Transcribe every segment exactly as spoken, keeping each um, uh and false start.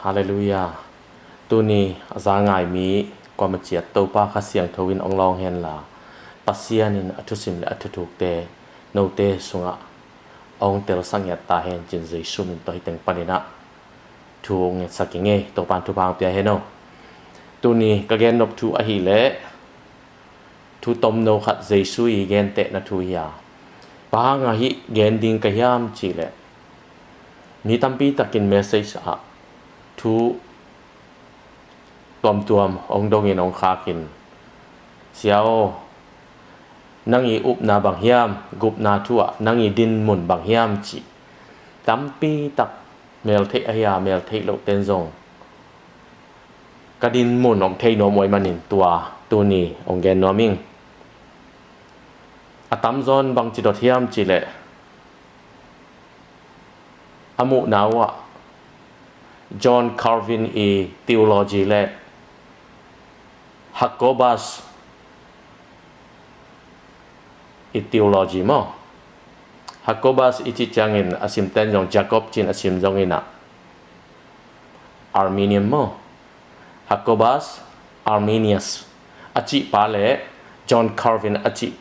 Halleluiah. Tuni a za ngai mi kuamah ciat Topa Kha Siangtho in hong lawng henla, Pasian in a thusim le a thuthukte note sungah hong telsak ngiat ta hen cin Jesu min tawh hih teng panin ah thu hong ngetsak ing ei. Topa in thupha hong pia hen aw. Tuni ka gennop thu ahih leh thu tomno khat Jesu i gentehna thu hi a, bang hang a hih gen ding ka hiam cih leh, mi tampi takin message ah thu tuamtuam hong dongin hong khakin, "Sia aw, nang i upna bang hiam, gupna thu ah nang i dinmun bang hiam?" cih tampi tak mel theih ahi a, mel theih loh ten zong ka dinmun hong thei nuam uh ahih manin tua tuni hong gen nuam ing. A tamzaw in bangci dot hiam cih leh, a muhna uh ah John Calvin i theology le Jacobus i theology maw? Jacobus i cih ciangin a simten zong Jacob cin a sim zongin ah Arminian maw? Jacobus Arminius a cih pa le John Calvin a cih.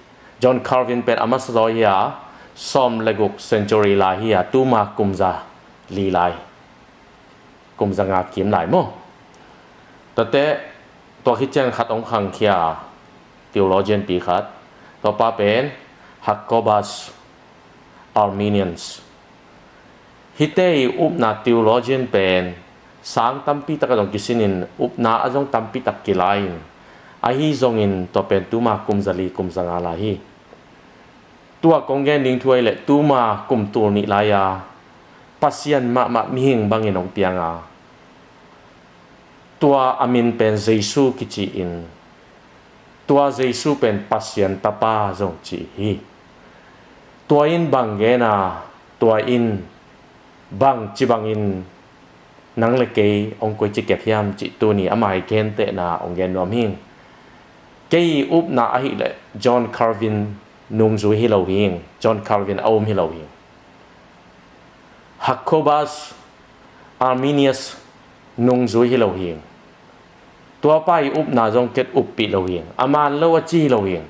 John Calvin pen a masa zaw hi a, sawm le guk century lai hi a, tuma kum za li lai, kum za nga kim lai maw? Tuate, tua khit ciang khat hong khangkhia, theologian pi khat. Tua pa pen Jacobus Arminius. Hihte i upna theologian pen sang tampi tak a zong kisinin, upna a zong tampi tak kilai-in, ahi zongin tua pen tuma kum za li kum za nga lai hi. Tua kong gen ding thu ahih leh tuma kum tul nih lai-a Pasian mahmah mihing bangin hong piang a, tua a min pen Jesu kici-in, tua Jesu pen Pasian Tapa zong ci hi. Tua in bang gen a, tua in bangci bangin nang le kei hong koici kep hiam cih tuni ama i gentehna hong gen nuam hing. Kei i upna ahih leh John Calvin nungzui hi lo hing, John Calvin a um hi lo hing. Jacobus Arminius nungzui hi lo hing. Tua pa i upna zong ken uppih lo hing. A man lo a ci hi lo hing.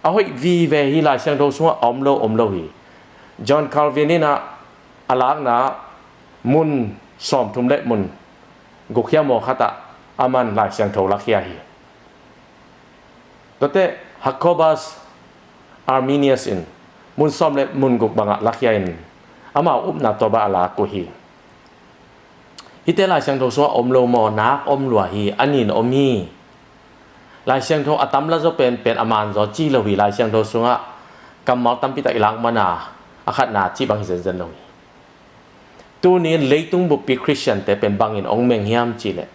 A hoih vive hi, Lai Siangtho sungah a om lo om lo hi. John Calvin in ah a lakna mun sawmthum le mun guk hiam aw khat ah a man Lai Siangtho lakhia hi. Tuate Jacobus Arminius in mun sawm le mun guk bangah lakhia in, amau upna tua bang a lak uh hi. Hihte Lai Siangtho sungah om lo maw? Nak om lua hi, a nin om hi. Lai Siangtho a tam la zaw pen, pen a man zaw ci lo hi. Lai Siangtho sungah kammal tampi tak i lak man a, a khatna cih bang hi zenzen lo hi. Tuni in leitung buppi Khristiante pen bangin hong meng hiam cih leh,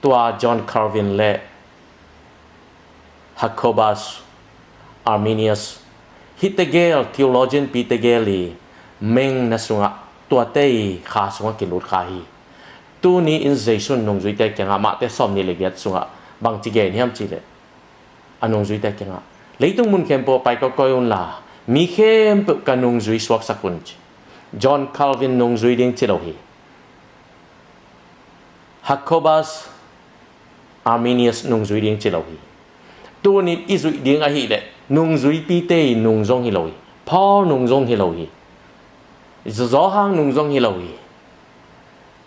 tua John Calvin le Jacobus Arminius, hihte gel, theologian pi tegel i mengna sungah, tuate i kha sungah kilut kha hi. Tuni in Jesu in nungzuite kiangah Matthai sawmnih le giat sungah bangci gen hiam cih leh, a nungzuite kiangah, "Leitung mun khempeuh pai kawikawi unla, mi khempeuh ka nungzui suaksak un," ci. John Calvin nungzui ding ci lo hi. Jacobus Arminius nungzui ding ci lo hi. Tuni i zuih ding ahih leh nungzuipite i nung zong hi lo hi. Paul nung zong hi lo hi. Johan nung zong hi lo hi.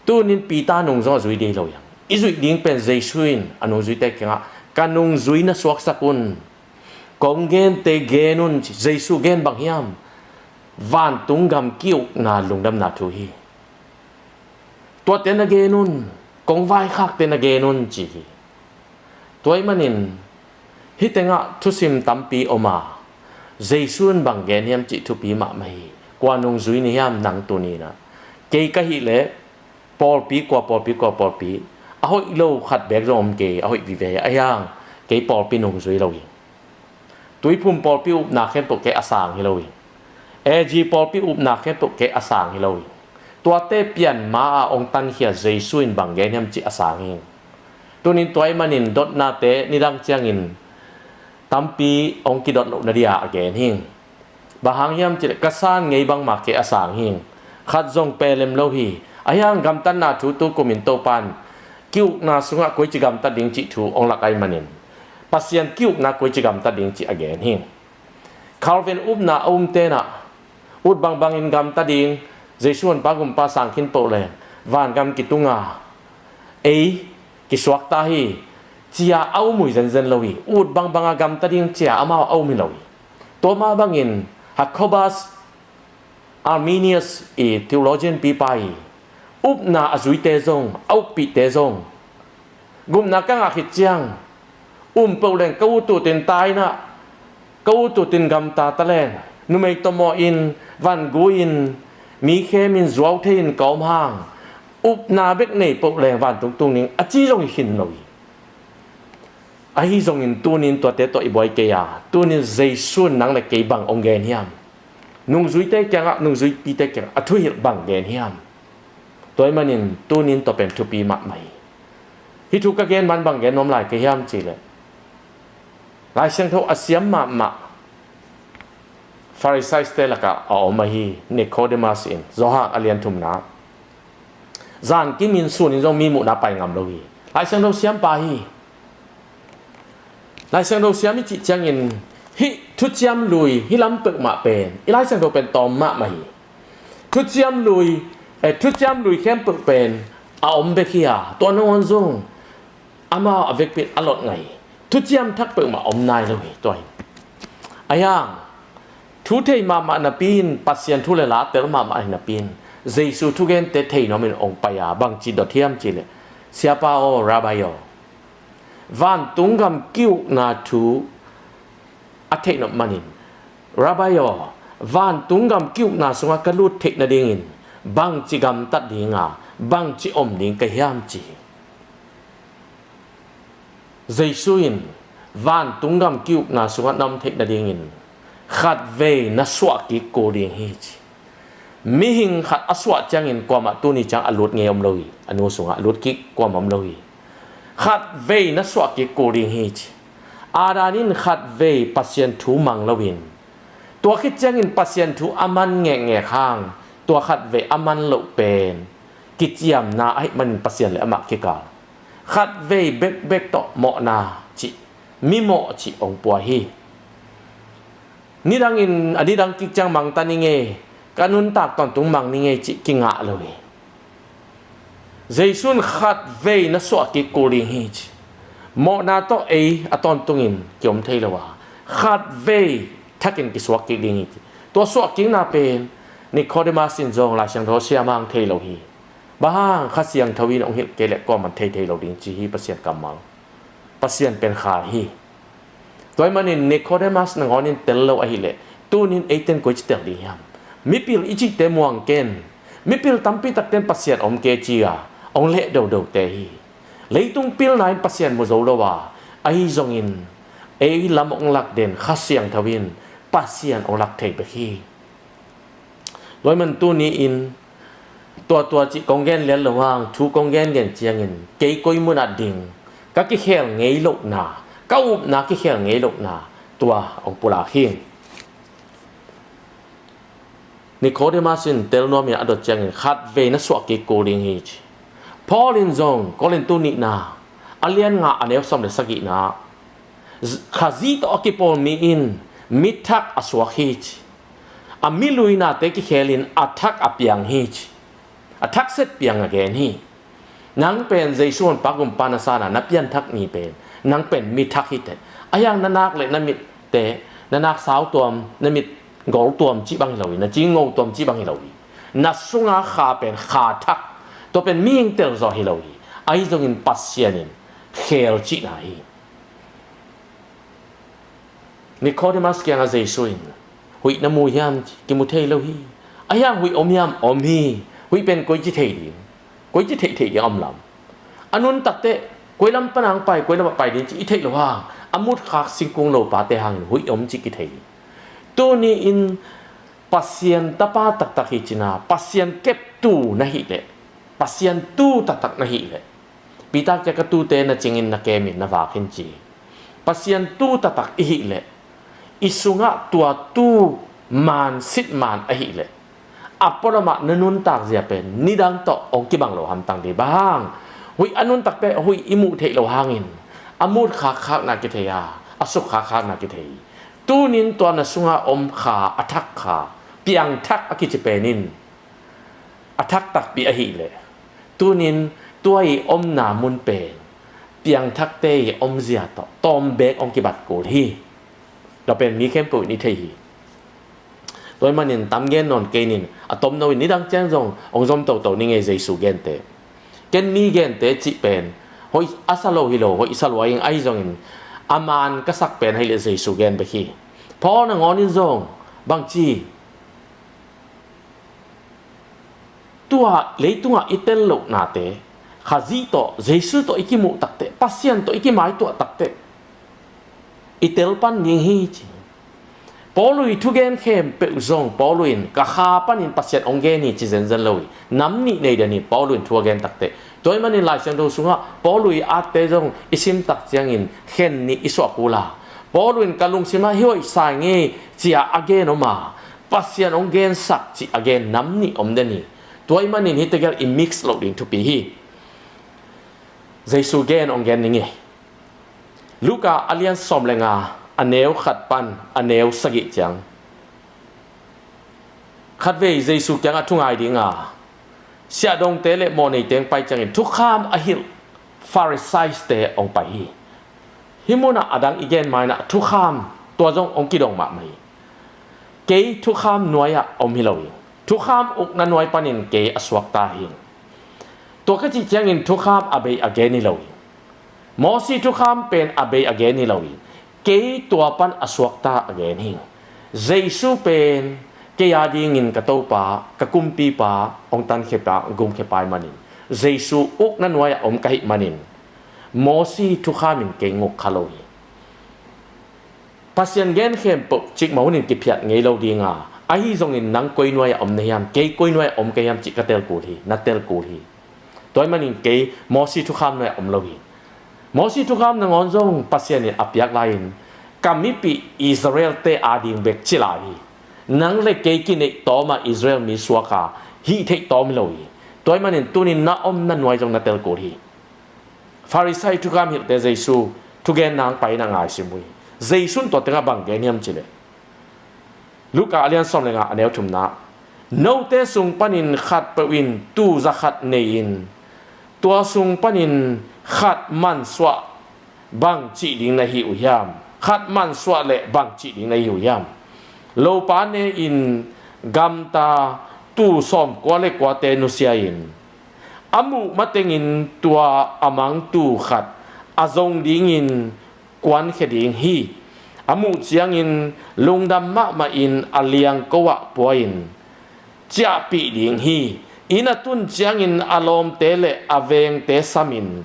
Tuni in Peter nung zong a zui ding hi lo hi hang. I zuih ding pen Jesu in a nungzuite kiangah, "Ka nungzui na suaksak un. Kong gente gen un," ci. Jesu gen bang hiam? Vantung gam ki-ukna lungdamna thu hi. "Tuate na gen un, kong vaikhakte na gen un," ci hi. Tua ahih manin hih tengah thusim tampi om a, Jesu in bang gen hiam cih thupi mahmah hi. Kua nungzui na hiam nang tuni in ah? Kei ka hih leh pawlpi, kua pawlpi, kua pawlpi, a hoih lo khat beek zong om kei, a hoih vive hi. Ahi hang kei pawlpi nungzui lo hi. Tuiphum pawlpi upna khempeuh kei a sang hi lo hi. A G pawlpi upna khempeuh kei a sang hi lo hi. Tuate pian ma-a hong tankhia Jesu in bang gen hiam cih a sang hi. Tunin tua ahih manin dotnate nidang ciangin tampi hong kidot lohna dia a gen hi. Bang hang hiam cih leh ka san ngei bangmah kei a sang hi. Khat zong pelem lo hi. Ahi hang gamtatna thu tu kumin Topa in ki-ukna sungah koici gamtat ding cih thu hong lak ahih manin Pasian ki-ukna koici gamtat ding cih a gen hi. Calvin upna a um tenah ut bangbangin gamta ding, Jesu honpa gumpa sang khin poh leng vangam kitunga ei kisuakta hi, cia a um uh hi zenzen lo hi. Ut bangbanga gamta ding cia amau a um hi lo hi. Tua mah bangin Jacobus Arminius i theologian pipa hi. Upna a zuite zong, a uppihte zong, gupna ka ngah khit ciang um poh leng ka ut utin tainah, ka ut utin gamta ta leng, numei tawmawh in, vangu in, mi khemin, zuau thei in ka om hang, upna bek nei poh leng vantung tung ding a ci zong hi khin lo hi. Ahi zongin tunin tuate tawh i buai kei a, tunin Jesu in nang le kei bang hong gen hiam? Nungzuite kiangah, nungzuipite kiangah a thuhilh bang gen hiam? Tua ahih manin tunin tua pen thupi mahmah hi. Hih thu ka gen man bang gen nuam lai ka hiam cihleh, Lai Siangtho a siam mahmah Pharisaite lakah a om ahi Nicodemus in, Johan a lian thumna, zan kimin sunin zong mi muhna pai ngam lo hi. Lai Siangtho siampa hi. Lai Siangtho siam i cih ciangin hih thuciam lui hih lam peuhmah pen i Lai Siangtho pen tawm mahmah hi. Thuciam lui, eh, thuciam lui khempeuh pen a om bek hi a, tua nangawn zong amau a vekpi in a lot ngah hi. Thuciam thak peuhmah om nai lo hi. Tua hi. Ahi hang thu thei mahmah napi in, Pasian thu le la a tel mahmah hi napi in, Jesu thugente thei nuamin hong pai a, bangci dot hiam cihleh, Siapa aw, Rabbi aw, vantung gam ki-ukna thu a theih nop manin, Rabbi aw, vantung gam ki-ukna sungah ka lut theih nadingin bangci gamtat dinga, bangci om ding ka hiam, ci hi. Jesu in vantung gam ki-ukna sungah na om theih nadingin khatvei na suah kik kul ding hi, ci. Mihing khat a suah ciangin kuamah tuni ciang a lut ngei om lo hi. A nu sungah a lut kik kuamah om lo hi. Khatvei na suah kik kul ding hi, ci. Adam in khatvei Pasian thu mang loin, tua khit ciangin Pasian thu a man ngekngek hang, tua khatvei a man loh pen kiciamna ahih manin Pasian le amah kikal khatvei bekbek tawh mawhna cih, mimawh cih hong pua hi. Nidangin a nidang kik ciang mang ta ning ei, ka nuntak tawntung mang ning ei cih kingah lo hi. Jesu in khatvei na suah kik kul ding hi, ci. Mawhna tawh ei a tawntungin kiom thei lo a, khatvei thakin kisuak kik ding hi, ci. Tua suah kikna pen Nicodemus in zong Lai Siangtho siam hang thei lo hi. Bang hang? Kha Siangtho in hong hilh kei leh kuaman thei thei lo ding, ci hi Pasian kammal. Pasian pen kha hi. Tua ahih manin Nicodemus nangawnin tel lo ahileh, tunin eiten koici tel ding hiam? Mipil i cihte muang ken. Mipil tampi takten Pasian om kei ci a, hong leh dodote hi. Leitung pilna in Pasian mu zo lo a, ahi zongin ei lam hong lak den Kha Siangtho in Pasian hong lak thei bek hi. Tua ahih man tuni-in tuatua cih kong gen lian lo hang, thu kong gengen ciangin kei koi munah ding, ka kikhel ngei lohna, ka upna kikhel ngei lohna, tua hong pulak hi. Nicodemus in tel nuamin a dot ciangin khatvei na suah kik kul ding hi, ci. Paul in zong Korintu nihna a lian nga a neu sawm le sagihna, Khazih tawh a kipawl mi in mi thak a suak hi, ci. A mi luinate kikhelin a thak a piang hi, ci. A thak set piang a gen hi. Nang pen Jesu honpa gumpa na sana na pianthak ni pen nang pen mi thak hi teh. Ahi hang na nak le na mitte, na nak sautuam, na mit goltuam cih bang hi lo hi, na cingotuam cih bang hi lo hi. Na sunga kha pen kha thak, tua pen mihing tel zawh hi lo hi. Ahi zongin Pasian in khel cihna hi. Nicodemus kiangah Jesu in, huih na mu hiam, ci. Kimu thei lo hi. Ahi hang huih om hiam? Om hi. Huih pen koici thei ding? Koici theih theih ding a om lam? A nuntak teh koi lam pana hong pai, koi lamah pai ding cih i theih loh hang, a mutkhak singkung lopate hangin huih om cih kithei hi. Tuni-in Pasian tapa taktak hi cin a, Pasian keptu na hih leh, Pasian tu taktak na hih leh, Peter kiangah ka tute na cingin na kemin na vak in, ci. Pasian tu taktak i hih leh, i sungah tua tu man sit man ahih leh, a pualamah na nuntak zia pen nidang tawh hong kibang lo hamtang ding. Bang hang? Huih a nuntak pen huih i muh theih lo hangin a mut khakkhakna kithei a, a suk khakkhakna kithei. Tunin tua na sunga om kha, a thak kha, piangthak a kici pen in a thak takpi ahileh, tunin tua i omna mun pen piangthakte i omzia tawh tawm beek hong kibat kul hi. Tua pen mi khempeuh in i thei hi. Tua ahih manin tam gen nawn kei ning, a tomno in nidang ciang zong hong zom toto ning ei Jesu gente. Ken mi gente cih pen hoih a sa lo hi lo, hoih sa lua ing, ahi zongin a man ka sak pen ahileh Jesu gen bek hi. Paul nangawn in zong bangci, tua leitungah i tel lohnate, Khazih tawh, Jesu tawh i kimuh takteh, Pasian tawh i kimaituah takteh i tel pan ding hi ci. Paul i thugen khempeuh zong Paul in ka kha panin Pasian hong gen hi ci zenzen lo hi. Nam nih nei den hi Paul in thu a gen takteh. Tua ahih manin Lai Siangtho sungah Paul i atte zong i sim tak ciangin khen nih i suah kul a, Paul in ka lungsimah hih hoih sa ing ei ci-a a gen om a, Pasian hong gensak cih a gen nam nih om den hi. Tua ahih manin hihte gel i mix loh ding thupi hi. Jesu gen hong gen ning ei. Luka a lian sawm le nga, a neu khat pan a neu sagih ciang. Khatvei Jesu kiangah thu ngai dinga siahdongte le mawhnei teng pai ciangin thukham a hilh Pharisaite hong pai hi. Hih munah a dang i gen mainah thukham tua zong hong kidong mahmah hi. Kei thukham nuai-ah om hi lo hi. Thukham ukna nuai panin kei a suakta hi. Tua ka cih ciangin thukham a bei a gen hi lo hi. Mosi thukham pen a bei a gen hi lo hi. Kei tua pan a suakta a gen hi. Jesu pen kei a dingin ka Topa, ka Kumpipa, hong tankhia pa, hong gumkhia pa ahih manin, Jesu ukna nuai-ah om ka hih manin Mosi thukham in kei nguk kha lo hi. Pasian gen khempeuh cikmah hunin kiphiat ngei lo dinga, ahi zongin nang koi nuai-ah om na hiam, kei koi nuai-ah om ka hiam cih ka tel kul hi, na tel kul hi. Tua ahih manin kei Mosi thukham nuai-ah om lo hi. Mosi thukham nangawn zong Pasian in a piak lai-in ka mipih Israel-te a ding bek ci lai hi. Nang le kei kineih tawma Israel mi suaka hih theih tawm hi lo hi. Tua ahih manin tunin na omna nuai zong na tel kul hi. Farisai thukham hilhte Jesu thugen nang pai-in a ngaisim uh hi. Jesu in tua tengah bang gen hiam cih leh, Luka a lian sawm le nga a neu thumna, note sung panin khatpeuh in tuu za khat nei-in, tua sung panin khat mansuah bang cih ding na hi uh hiam? Khat mansuah leh bang cih ding na hi uh hiam? Lopa ne-in gamta tuu sawmkua le kuate nusia-in, a muh matengin tua a mang tuu khat a zong dingin kuankhia ding hi. A muh ciangin lungdam mahmahin a liangko ah pua-in ciahpih ding hi. Inn a tun ciangin a lawmte le a vengte samin,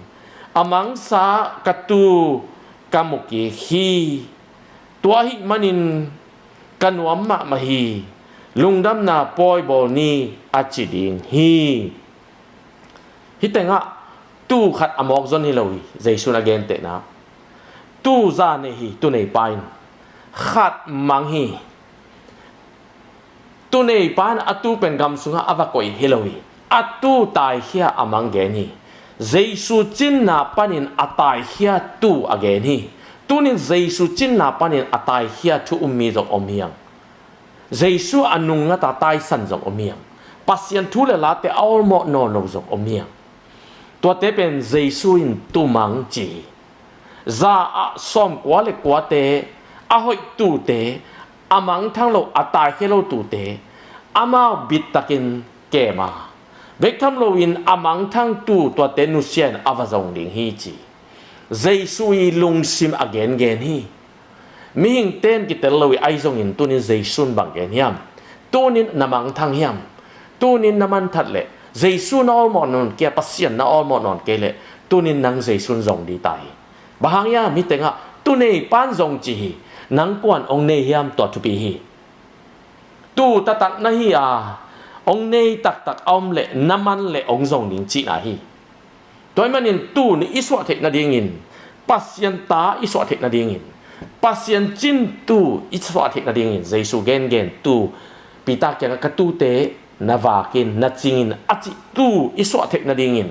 a mangsa ka tuu ka mu kik hi. Tua ahih manin ka nuam mahmah hi. Lungdamna pawi bawl ni, a ci ding hi. Hih tengah tuu khat a mawk zon hi lo hi. Jesu in a gentehna, tuu za nei hi, tuu neipa in khat mang hi. Tuu neipa in a tuu pen gam sungah a va koih hi lo hi. A tuu taikhia a mang gen hi. Jesu cinna panin a taikhia tuu a gen hi. Tunin Jesu cinna panin a taikhia thu um mi zong om hiang. Jesu a nungngat a taisan zong om hiang. Pasian thu le late a awlmawh nawn lo zong om hiang. Tuate pen Jesu in tuu mang ci hi. Za ah sawmkua le kuate, a hoih tuute, a mangthang lo, a taikhia lo tuute, amau bittakin kem a, bek tham loin a mangthang tuu tuate nusia-in a va zong ding hi ci. Jesu i lungsim a gengen hi. Mihingte in kitel lo hi, ahi zongin tunin Jesu in bang gen hiam? Tunin na mangthang hiam? Tunin na mangthat leh, Jesu na awlmawh nawn kei a, Pasian na awlmawh nawn kei leh, tunin nang Jesu in zong ding ta hi. Bang hang hiam? Hih tengah tuu neipa in zong ci hi. Nang kua'n hong nei hiam, tua thupi hi. Tuu taktak na hi a, hong nei taktak a om leh na man leh hong zong ding cihna hi. Tua ahih manin tuu i suah theih nadingin, Pasian ta i suah theih nadingin, Pasian cin tuu i suah theih nadingin, Jesu gengen tuu, Peter kiangah ka tuute na vak in, na cing in a cih tu i suah theih nadingin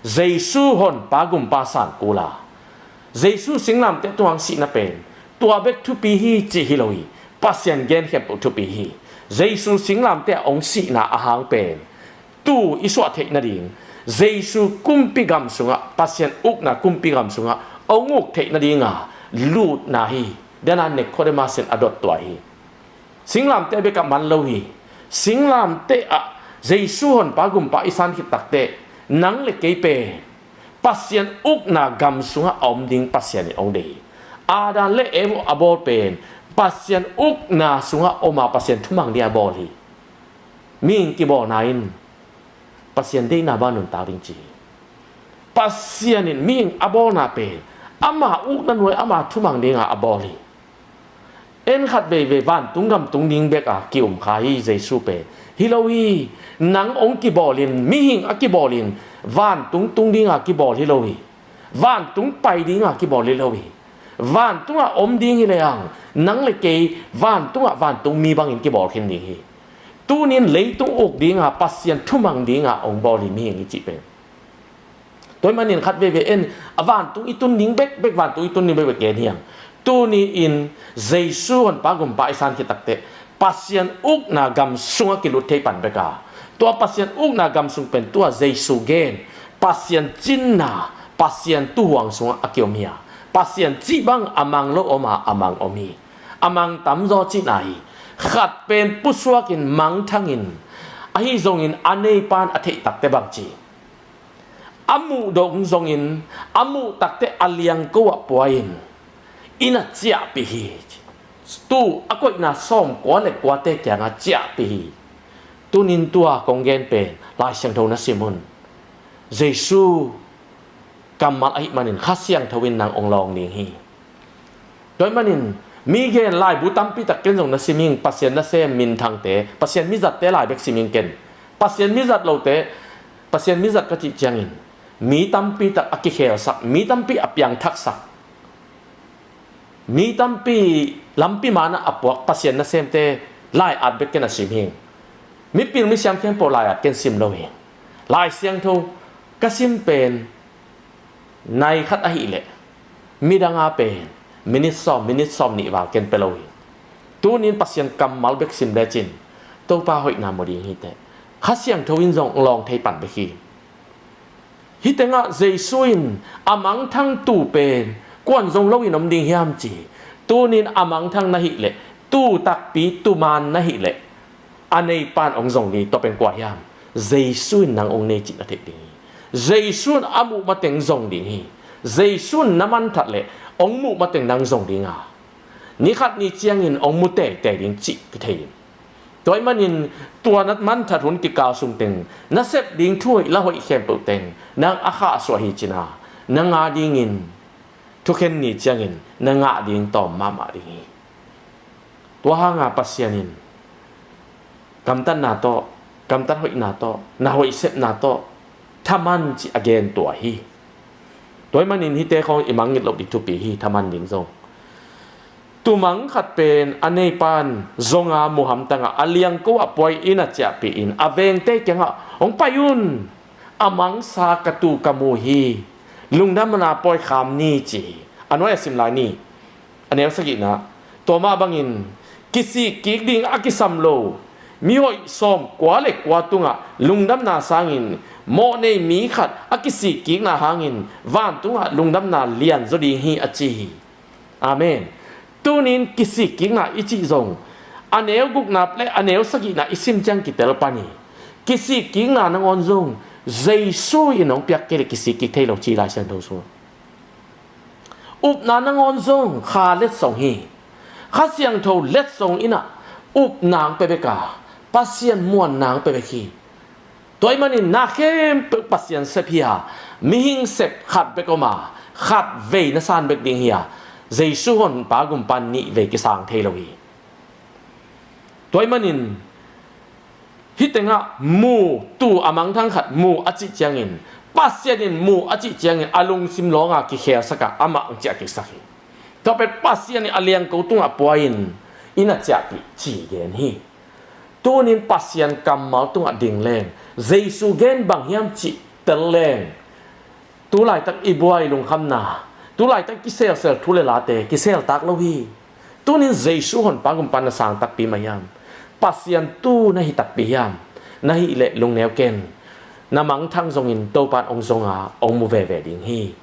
Jesu honpa gumpa san kul a, Jesu singlamteh tungah hong sihna pen tua bek thupi hi cih hi lo hi. Pasian gen khempeuh thupi hi. Jesu singlamteh ah hong sihna a hang pen tu i suah theih nading Jesu kumpi gam sungah, Pasian ukna kumpi gam sungah hong uk theih nadinga lutna hi. Dena Nicodemus in a dot tua hi. Singlamteh bekah man lo hi. Singlamteh ah Jesu honpa gumpa i san khit takteh nang le kei pen Pasian ukna gam sungah a om ding Pasian in hong deih hi. Adam le Eva a bawl pen Pasian ukna sungah om a Pasian thumang ding a bawl hi. Mihing kibawlna in Pasian deihna bang nuntak ding ci hi. Pasian in mihing a bawlna pen ama ukna nuai ama thumang dinga a bawl hi. En khat veivei vantung gam tung ding bek a ki-um kha hi Jesu pen. Hi lo hi. Nang hong kibawlin, mihing a kibawlin vantung tung dinga kibawl hi lo hi. Vantung pai dinga kibawl hi lo hi. Vantungah om ding hi lehang nang le kei vantungah vantung mi bangin kibawl khin ding hi. Tunin leitung uk dinga Pasian thumang dinga hong bawl hi mihing i cih pen. Tua ahih manin khat veivei en a vantung i tun ding bekbek, vantung i tun ding bekbek gen hiam? Tuni-in Jesu honpa gumpa i san khit takteh Pasian ukna gam sungah kilut thei pan bek a, tua Pasian ukna gam sung pen tua Jesu gen Pasian cinna, Pasian tuhuang sungah a kiom hi a, Pasian cih bang a mang lo om a, a mang om hi. A mang tamzaw cihna hi. Khat pen pusuakin mangthangin, ahi zongin a neipan a theih takteh bang ci? A muh dong zongin a muh takteh a liangko ah pua-in inn ah ciahpih hi. Tu a koihna sawmkua le kuate kiangah ciahpih hi. Tunin tua kong gen pen Lai Siangtho na sim un. Jesu kammal ahih manin Kha Siangtho in nang hong lawng ding hi. Tua ahih manin mi gen laibu tampi tak ken zong na sim ing, Pasian nasem minthangte, Pasian mizatte lai bek sim ing ken. Pasian mizat lote, Pasian mizat ka cih ciangin mi tampi tak a kikhelsak, mi tampi a piangthaksak, mi tampi lampi manah a puak Pasian nasemte lai-at bek ken a sim hi. Mipil misiam khempeuh lai-at ken sim lo hi. Lai Siangtho ka sim pen nai khat ahih leh midang a pen minit sawm, minit sawm nih val ken pia lo hi. Tunin Pasian kammal bek sim lecin Topa hoihna mu ding hi teh. Kha Siangtho in zong lawng thei pan bek hi. Hih tengah Jesu in a mangthang tu pen kuan zong loin om ding hiam ci hi. Tunin a mangthang na hih leh, tu takpi, tu man na hih leh, a neipan hong zong ding hi. Tua pen kua hiam? Jesu in nang hong nei cih na theih ding hi. Jesu in a muh mateng zong ding hi. Jesu in na manthat leh hong muh mateng nang zong ding a, ni khat ni ciangin hong mu teitei ding cih kithei in. Tua ahih manin tua na manthat hun kikal sung teng na sep ding thu hoih la hoih khempeuh teng nang a khahsuah hi cin a, nang a dingin thukhen ni ciangin na ngah ding tawm mahmah ding hi. Tua hanga Pasian in gamtatna tawh, gamtat hoihna tawh, na hoih sepna tawh thaman cih a gen tua hi. Tua ahih manin hihte khawng i mangngilh loh ding thupi hi, thaman ding zong. Tumang khat pen a neipan zonga mu hamtangah a liangko ah pua-in inn ah ciahpih in a vengte kiangah hong pai un. A mangsa ka tu ka mu hi. Lungdamna pawi kham ni ci hi. A nuai a sim lai ni. A neu sagihna, tua mah bangin kisik kik ding a kisam lo mihoih sawmkua le kua tungah lungdamna sangin mawhnei mi khat a kisik kikna hangin vantungah lungdamna lian zaw ding hi a ci hi. Amen. Tunin kisik kikna i cih zong a neu gukna le a neu sagihna i sim ciang kitel pan hi. Kisik kikna nangawn zong Jesu in hong piak kei le kisik kik thei lo ci Lai Siangtho sungah. Upna nangawn zong Kha letsong hi. Kha Siangtho letsong in ah upna hong pia bek a, Pasian muanna hong pia bek hi. Tua ahih manin na khempeuh Pasian sep hi a, mihing sep khat bek om a, khat vei na san bek ding hi a, Jesu honpa gumpa nih vei kisang thei lo hi. Tua ahih manin hih tengah mu, tu a mangthang khat mu a cih ciangin, Pasian in mu a cih ciangin a lungsim lawnga kikhelsak a, amah hong ciah kiksak hi. Tua pen Pasian in a liangko tungah pua-in inn ah ciahpih ci gen hi. Tunin Pasian kammal tungah ding leng, Jesu gen bang hiam cih tel leng, tu laitak i buai lungkhamna, tu laitak kiselsel thu le late kiseltak lo hi. Tunin Jesu honpa gumpa na sang takpi mah hiam? Pasian tu na hi takpi hiam? Na hih leh lungneu ken. Na mangthang zongin Topan hong zonga hong mu veve ding hi.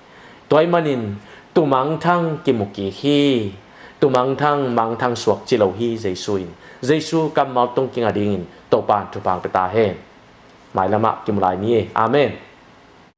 Tua ahih manin tumangthang kimu kik hi. Tumangthang mangthang suak ci lo hi Jesu in. Jesu kammal tung kinga dingin Topan thupha pia ta hen. Mailamah kimu lai ni e. Amen.